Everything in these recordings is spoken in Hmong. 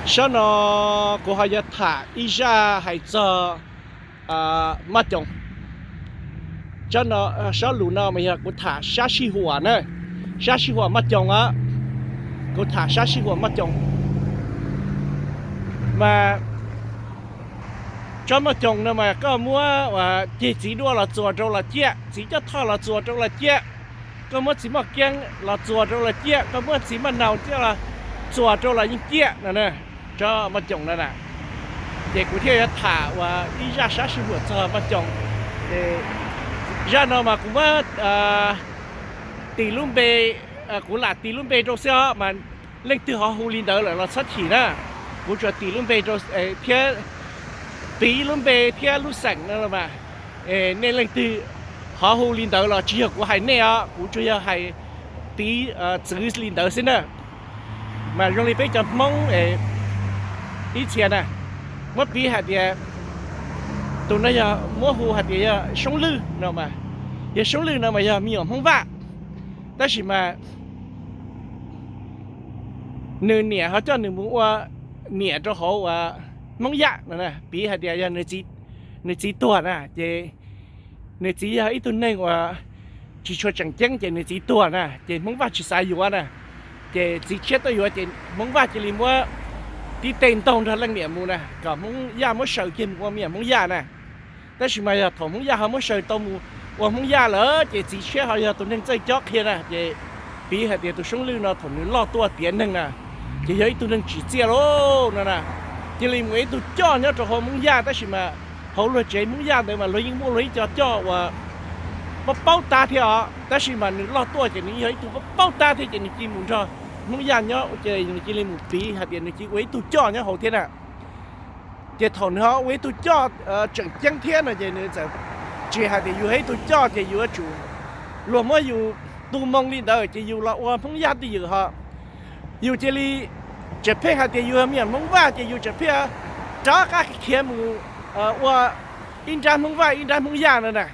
Sab no kuv ho yuav tham ib zaj hais txog Maj Coom. Sab lus no mas yog kuv tham sab sij huam na, sab sij huam Maj Coom os. Kuv tham sab sij huam Maj Coom. Mas tsob Maj Coom no mas koj muab ceg txiv duaj los txuas rau los ciaj, txiv coj thoj los txuas rau los ciaj, koj muab txiv moj keeb los txuas rau los ciaj, koj muab txiv maj naus coj los txuas rau los yeej ciaj no na. Tsob Maj Coom no na. Ces kuv thiaj yuav tham uas ib zaj sab sij huam txog Maj Coom. Ces zaj no mas kuv muab tis lub npe, kuv lam tis lub npe rau xwb os, mas leej twg ho hu li ntawd lawm los txhob chim na. Kuv tsuas tis lub npe rau thiab, piv lub npe thiab lub xeem no mas, nej leej twg ho hu li ntawd los tsis yog kuv hais nej os, kuv tsuas yog hais piv txwv li ntawd xwb na. Mas zoo li peb cov Hmoob ib txhia na, muab piv hais tias tus no yog muab hu hais tias yog Soob Lwj no mas, yog Soob Lwj no mas yog me nyuam Hmoob Vaj, tab sis mas nws niam ho coj nws mus ua niam rau hauv uas Hmoob Yaj no. Piv hais tias yog nws txiv tuag na, ces nws txiv yog ib tug neeg uas tsis tshua tseem ceeb, ces nws txiv tuag na, ces Hmoob Vaj tsis xav yuav na, ces txiv tshiab tuaj yuav, ces Hmoob Vaj cia li muab tib teg ntaug nrog leej niam mus na, kom Hmoob Yaj muab saws kiag mus ua me nyuam Hmoob Yaj na. Tab sis mas yog thaum Hmoob Yaj ho muab saws tau mus ua Hmoob Yaj lawm, ces txiv tshiab ho yog tus neeg txawj cob qhia na, ces piv hais tias tus Soob Lwj no thaum nws loj tuaj tiav neeg na, ces yog ib tug neeg tsim txiaj lauj no na, cia li mus ib tug coj nyob rau hauv Hmoob Yaj, tab sis mas hauv luag tsev Hmoob Yaj ntawd mas luag yeej muaj luag ib co coj uas paub paub tab thiab os, tab sis mas nws loj tuaj ces nws yog ib tug paub paub tab thiab, ces nws cia li mus nrog Hmoob Yaj nyob, ces nws cia li mus piv hais tias nws cia li ua ib tug coj nyob hauv thiab na. Ces thaum nws ho ua ib tug coj tseem ceeb thiab no, ces nws txawm tsis hais tias yus yog ib tug coj ces yus yuav tsum, luag muab yus tu moo li ntawd ces yus los ua Hmoob Yaj twj ywm ho. Yus cia li tseem pheej hais tias yus yog me nyuam Hmoob Vaj, ces yus tseem pheej rov qab khiav mus ua ib nrab Hmoob Vaj ib nrab Hmoob Yaj no na.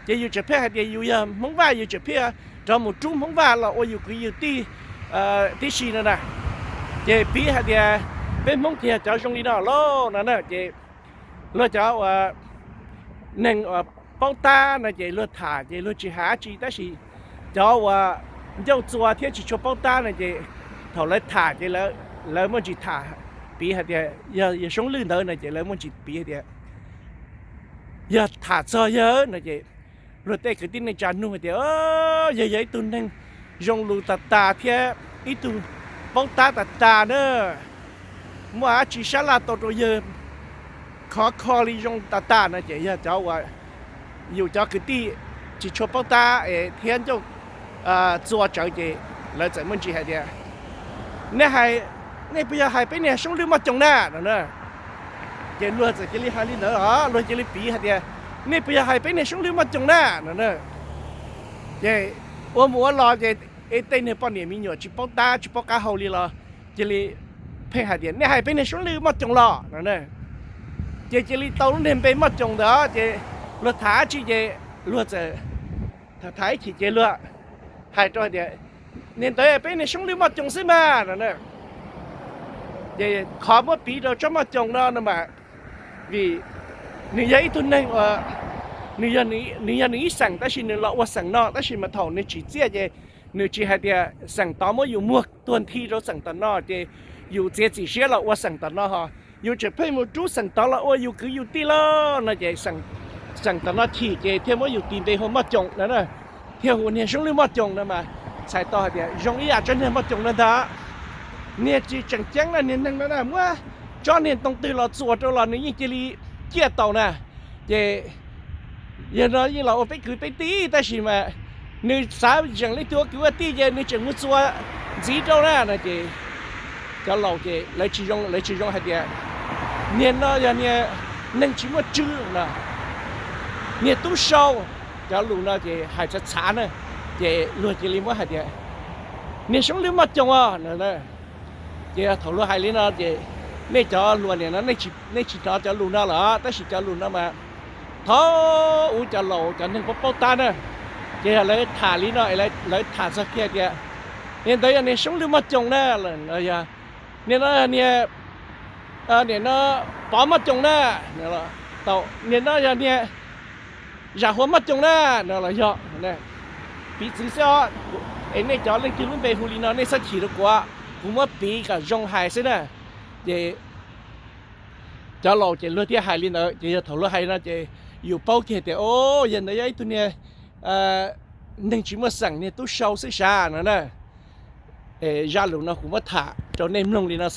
Ces yus tseem pheej hais tias yus yog Hmoob Vaj, yus tseem pheej rov mus rub Hmoob Vaj los ua yus kwv yus tij tib si no na. Ces piv hais tias peb Hmoob ces yog cov zoo li no lauj no na. Ces luag cov uas neeg uas paub tab no ces luag tham ces luag tsis hais dab tsi, tab sis cov uas ncauj txua thiab tsis tshua paub tab no ces thaum lawv tham ces lawv muaj ntsis tham, piv hais tias yog, yog Soob Lwj ntawd no ces lawv muaj ntsis piv hais tias yog tham txog yawg no ces luag tej kwv tij neej tsa nug hais tias yawg yog ib tug neeg zoo lus tas tas thiab ib tug paub tab tas tas na, muaj dab tsi sab laj tau rau yawg khov kho li zoo tas tas no ces yog cov uas yus cov kwv tij tsis tshua paub tab es thiab ncauj txua tsawv ces lawv txawm muaj ntsis hais tias nej hais, nej puas yog hais peb niag Soob Lwj Moj Coom na no na. Ces luag txawm cia li hais li ntawd os, luag cia li piv hais tias nej puas yog hais peb niag Soob Lwj Moj Coom na no na. Ces ua mus ua los ces tej niag poj niam me nyuam tsis paub tab tsis paub qab hau li los cia li pheej hais tias nej hais peb niag Soob Lwj Moj Coom los no na. Ces cia li tau lub niag npe Moj Coom ntawd ces luag tham dab tsi ces luag txawm tham tham ib chim ces luag hais rau hais tias niag ntawd peb niag Soob Lwj Moj Coom xwb mas no na. Ces qhov muab piv rau tsob Moj Coom no no mas vim nws yog ib tug neeg uas nws yog nws yog nws ib xeem tab sis nws los ua xeem no, tab sis mas thaum nws tsim txiaj ces nws tsis hais tias xeem tod muab yus muag tuag nthi rau xeem tom no ces yus txiav txim siab los ua xeem tom no ho yus tseem pheej mus rub xeem tod los ua yus kwv yus tij lawm no ces xeem tom no chim ces thiaj muab yus tis npe hu Moj Coom no na, thiaj hu niag Soob Lwj Moj Coom no mas txhais tau hais tias zoo ib yam tsob niag Moj Coom no ntag. Niag tsis tseem ceeb na, niag neeg no na muab tsob niag ntoo twg los txuas rau los nws yeej cia li ciaj tau na. Ces yog no yeej los ua peb kwv peb tij tab sis mas nws xav zeem leej twg ua kwv ua tij ces nws tseem mus txuas ntxiv rau na no ces cov laus ces lawv tsis zoo, lawv tsis zoo hais tias niag no yog niag neeg tsis muaj tswv no, niag tub sau. Cov lus no ces hais txhav txhav na, ces luag cia li muab hais tias niag Soob Lwj Moj Coom os no. Ces thaum luag hais li no ces nej cov hluas niam no nej tsis hnov cov lus no lawm, tab sis cov lus no mas thaum ub cov laus cov neeg paub paub tab na, ces yog lawv tham li no, lawv tham txog kiag tias niag ntawd yog niag Soob Lwj Moj Coom na, yog niag no niag Nim no Pov Moj Coos na, tau, nim no yog niag Zam Huas Moj Coos na, no los yog piv txwv xwb os. Es nej cov leej twg lub npe hu li no nej txhob chim rau kuv, kuv muab piv kom zoo hais xwb na. Ces cov laus ces luag thiaj hais li ntawd, ces yog thaum luag hais no ces yus paub kiag tias o, yog ntawd yog ib tug niag neeg tsis muaj xeem, niag tub sau xwb sav no na. Zaj lus no kuv muab tham rau nej mloog li no